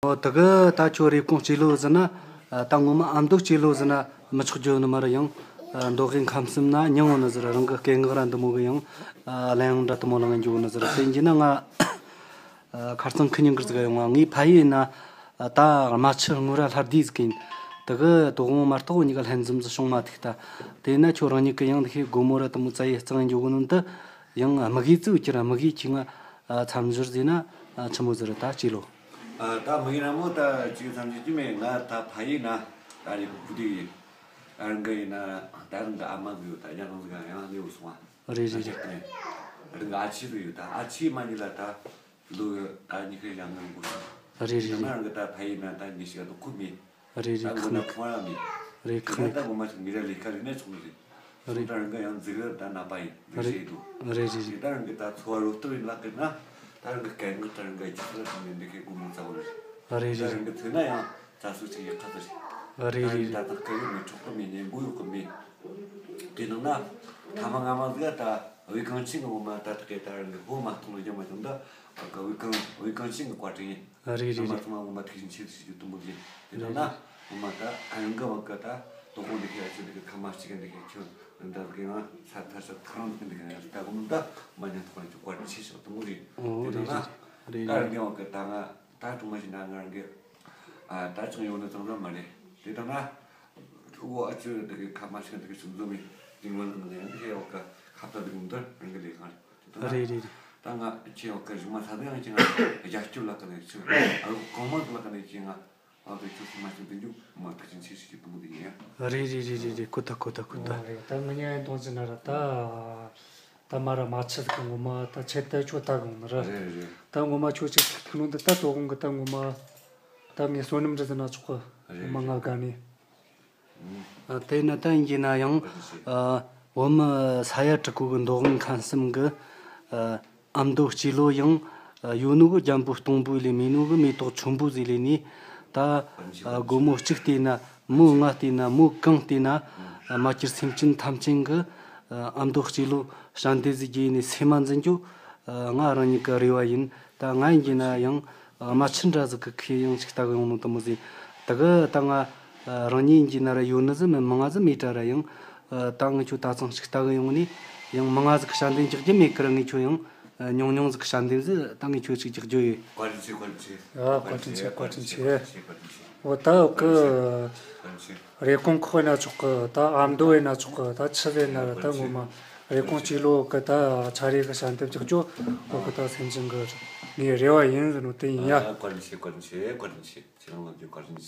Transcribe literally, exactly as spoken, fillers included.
ཨོ་དེ་གི་ད་ཁྱོད་རེབ་གོང་སྐྱེས་ལོ་ཟེར་ན། ཨ་ད་ངོ་མ་ཨ་མདོ་སྐྱེས་ལོ་ཟེར་ན་མི་ཆོག་རྒྱུ་ནི་མ་རེད། ཡང་ཨ་མདོ་དབུས་ཁམས་གསུམ་ན་མྱིང་ཡོད་ནི་ཟེར། རང་གི་སྐད་ངག་ར་འདི་མོ་གི་ཡང་ཨ་གླུ་དབྱངས་འདྲ་དེ་མོ་བླངས་འགྱོ་ནི་ཟེར། དེ་ཡིན་ན་ང་ཨ་ཁ་རྩང་ཁུ་ཉིན་གི་ཟིག་ཡོང་བ། ངའི་ཕ་ཡུལ་ན་ཨ་ད་རྨ་ཆུ་དངུལ་རྭ་ལྷ་སྡེ་ཟིག་ཡིན། དེ་གི་དོ་དགོང་མ་གཏོགས་གཉིས་ཀ་ལྷན་འཛོམས་ཟིག་བྱུང་མ་ཐུབ། ད་དེ་ན་ཁྱོད་རང་ཉིད་གི་ཡང་འདི་ཁའི་སྒོ་མོ་ར་དེ་མོ་བཙལ་ཡི་གཙང་འགྱོ་གི་ནི་འདི། ཡང་དམིགས་ཡུལ་ཙིག་གི་ར་དམིགས་ཡུལ་ཁྱོས་ང་ཨ་མཚམས་སྦྱོར་ཟེར་ན་ཨ་ཆི་མོ་ཟེར། ད་སྐྱེས་ལོ། ཨ་ད་དམིགས་ཡུལ་ར་མོ་ད་ཅིག་མཚམས་སྦྱོར་གྱི་མེད། ང་ད་ཕ་ཡུལ་ན་ད་རེ་གི་བུ་དེ་ཡིན། ཨ་རང་གི་ཡིན་ན་ད་རང་གི་ཨ་མ་གི་ཡོད། ད་ཡང་རང་གི་ཡང་ལེའུ་སོང་བ། རེད་རེད་རེད། རང་གི་ཨ་ཕྱི་གི་ཡོད། ད་ཨ་ཕྱི་མ་ཉིད་ལ་ད་ལོ་ད་ཉི་ཤུ་ཡང་ངང་གོ། རེད་རེད་ད་ང་རེད། རང་གི་ད་ཕ་ཡུལ་ན་ད་ཉི་ཤུ་ཡང་དུ་ཁུ་མེད། རེད་རེད། ད་ཁག་ངོ་ན་མེད། ཁོང་ར་མེད། རེད། ཁག་ད་ངོ་མེད། ད་ངོ་མ་ཅིག་མི་ར་ལས་ཀ་རིག་གནས་ཆུང་རེད། རེད། ད་རང་གི་ཡང་འཛིག་ར་ད་ན་པ་ཡིན། འཛིག་རེད་བྱེད་དུ། རེད་རེད་རེད། ད་རང་གི་ད་འཚོ་བ་རོལ་སྟོབས་ཡིན་ལ་ཀི་ན། ད་རང་གི་སྐད་ངག་ད་རང་གི་ཅི་ཟེར་ད་ནི་འདི་གའི་སྒོ་མོ་ཚ་བོ་རེད། རེད་རེད། ད་རང་གི་ཐོས་ན་ཡང་ད་སུ་ཅིག་ཡག་ཁ་ད་རེད། རེད་རེད། ད་རེད། ད་ད་སྐད་ཡོད་མེད། གྲོགས་པོ་མེད། ཉན་པོ་ཡོད་གི་མེད། དེ་ནང་ན་ཐ་མ་ང་མ་ཟིག་ད་བོད་གངས་ཅན་གི་ངོ་མ་ད་ད་གའི་ད་རང་གི་ཧོ་མ་གཏོང་ལོ་རྒྱ་མ་བྱུང་ད་བོད་གངས་བོད་གངས་ཅན་གི་བཀའ་དྲིན་ཡིན། རེད་རེད། ཚང་མ་རེད། ཚང་མ་ངོ་མ་ཐུགས་རྗེ་ཆེ་ཞུ་རྒྱུ་དུམ་བུ་ཡིན། དེ་ནང་ན་ངོ་མ་ད་ཨ་རང་གི་བ་གི་ད་དོ་དགོང་འདི་གའི་ཨ་ཅེ་འདི་གའི་ཁ་མ་གཅིག་གི་འདི་གའི་ཁྱོད་འདི་འདྲ་གི་ང་ས་ཐར་ས་ཐག་རང་འདི་གའི་ང་ད་གོ་མི་ད་མ་ཉན་ཐོག་ལ་ཁྱོད་བཀའ་དྲིན་ཆེ་ཞུ་དུམ་བུ་རེད། ཨོ་དེ་ནང་ན་རེད་རེད། ད་རེད་རེད། ཨ་རང་གི་བ་གི་ད་ང་ད་གྲོགས་མོ་ཞིག་ན་ང་རང་གི་ཨ་ད་ཅང་ཡོང་ནི་ཙང་ཙང་མ་རེད། དེ་ལྟ་ན་ཨོ་ཨ་ཅེ་འདི་གའི་ཁ་མ་གཅིག་འདི་གའི་ཆུང་ཙོ་མི་འདི་ངོ་ལ་ང་ཡང་འདི་གའི་བ་གི་ཁ་ད་འདི་གོ་མི་ད་རང་གི་ལས་ཁང་རེད། དེ་ལྟ་ན་རེད་རེད་རེད། ད་ང་ཁྱེད་བ་གི་རིག་མ་ས་དེ་ཡང་ཁྱེད་ང་རྒྱབ་སྐྱོར་ལ་ཀ་ནས་ཁྱེད་ཨ་རོ་གོང་མ་ལ་ཀ་ནས་ཁྱེད་ང་ཨ་བེ་ཁྱོད་སུ་མ་ཁྱེད་དུ་འཇུག་མ་ཐུགས་རྗེ་ཆེ་ཞུ་རྒྱུ་དུམ་བུ་དེ་ཡིན་ཡ། རེད་རེད་རེད་རེད་རེད། གོ་ཐལ་གོ་ཐལ་གོ་ཐལ། ཨོ་རེད། ད་མི་ཉན་གཏོང་ཟིན་ན་ར་ད་ད་མ་ར་མ་ཆི་གི་ངོ་མ་ད་ཆེད་དུ་ཁྱོད་ད་གང་ནི་ར། རེད་རེད། ད་ངོ་མ་ཁྱོད་ཆེད་ཐུག་ནོ་འདི་ད་དོ་དགོང་གི་ད་ངོ་མ་ད་ངས་བསོད་ནམས་འདྲི་ཟིན་ན་ཆོག་གི། རེད་ངོ་མ་རེད། ང་དགའ་ནི། ཨ་དེ་ན་ད་ཡིན་གྱི་ན་ཡང་། ཨ་བོད་མི་ས་ཡ་དྲུག་གོ་གི་མདོ་དབུས་ཁམས་གསུམ་གི་ཨ་ཨ་མདོ་སྐྱེས་ལོ་ཡང་ཨ་ཡོད་ནོ་གི་རྒྱན་པོ་སྟོང་པོ་ལས་མེད་ནོ་གི་མེ་ཏོག་ཆུན་པོ་ཟིག་ལས་ནི། ད་ཨ་སྒོར་མོ་གཅིག་བལྟས་ན་མོ་ལྔ་བལྟས་ན་མོ་གང་བལྟས་ན་ཨ་མ་གྱུར་སེམས་ཅན་ཐམས་ཅད་གི་ཨ་ཨ་མདོ་སྐྱེས་ལོ་ཞལ་འདེབས་ཟིག་རྒྱས་ནས་སེམས་མ་འཛིན་རྒྱུ་ཨ་ང་རང་ཉིད་གི་རེ་བ་ཡིན། ད་ང་ཡིན་གྱི་ན་ཡང་། ཨ་མ་ཆི་འདྲ་ཟིག་གི་ཁོས་ཡང་ཅིག་ལྟ་གི་ཡོང་ནོ་དེ་མོ་ཟིག། དེ་གི་ད་ང་ཨ་རང་ཉིད་ཀྱི་ན་ར་ཡོད་ནི་ཟིག་མིན། མང་ང་ཟིག་མེད་དྲ་ར་ཡང་ཨ་ད་ངས་ཁྱོད་ད་ཚང་ཅིག་ལྟ་གི་ཡོང་ནི། ཡང་མང་ང་ཟིག་གི་ཞལ་འདེབས་འཇོག་རྒྱུ་མེད་ཀི་ར། ངས་ཁྱོད་ཡང་ཨ་ཉུང་ཉུང་ཟིག་གི་ཞལ་འདེབས་ཟིག་ད་ངས་ཁྱོད་ཅིག་རྒྱག་རྒྱུ་ཡོད། བཀའ་དྲིན་ཆེ། བཀའ་དྲིན་ཆེ། ཨ་བཀའ་དྲིན་ཆེ། བཀའ་དྲིན་ཆེ། བཀའ་དྲིན་ཆེ། འོ་ད་འོ་གི་བཀའ་དྲིན་ཆེ། རེབ་གོང་ཁོག་ན་ཆོག་གི། ད་ཨ་མདོ་ཡིན་ན་ཆོག་གི། ད་ཆི་ཟེར་ན་ར་ད་ངོ་མ་རེབ་གོང་སྐྱེས་ལོ་གི་ད་ཆ་རེ་གི་ཞལ་འདེབས་རྒྱག་རྒྱུ་འོ་གི་ད་སེམས་ཅན་གི་ངའི་རེ་བ་ཡིན་ཟེར་ནོ་དེ་ཡིན་ཡ། ཨ་བཀའ་དྲིན་ཆེ། བཀའ་དྲིན་ཆེ། བཀའ་དྲིན་ཆེ། ཁྱེད་རང་ལ་བཀའ་དྲིན་ཆེ།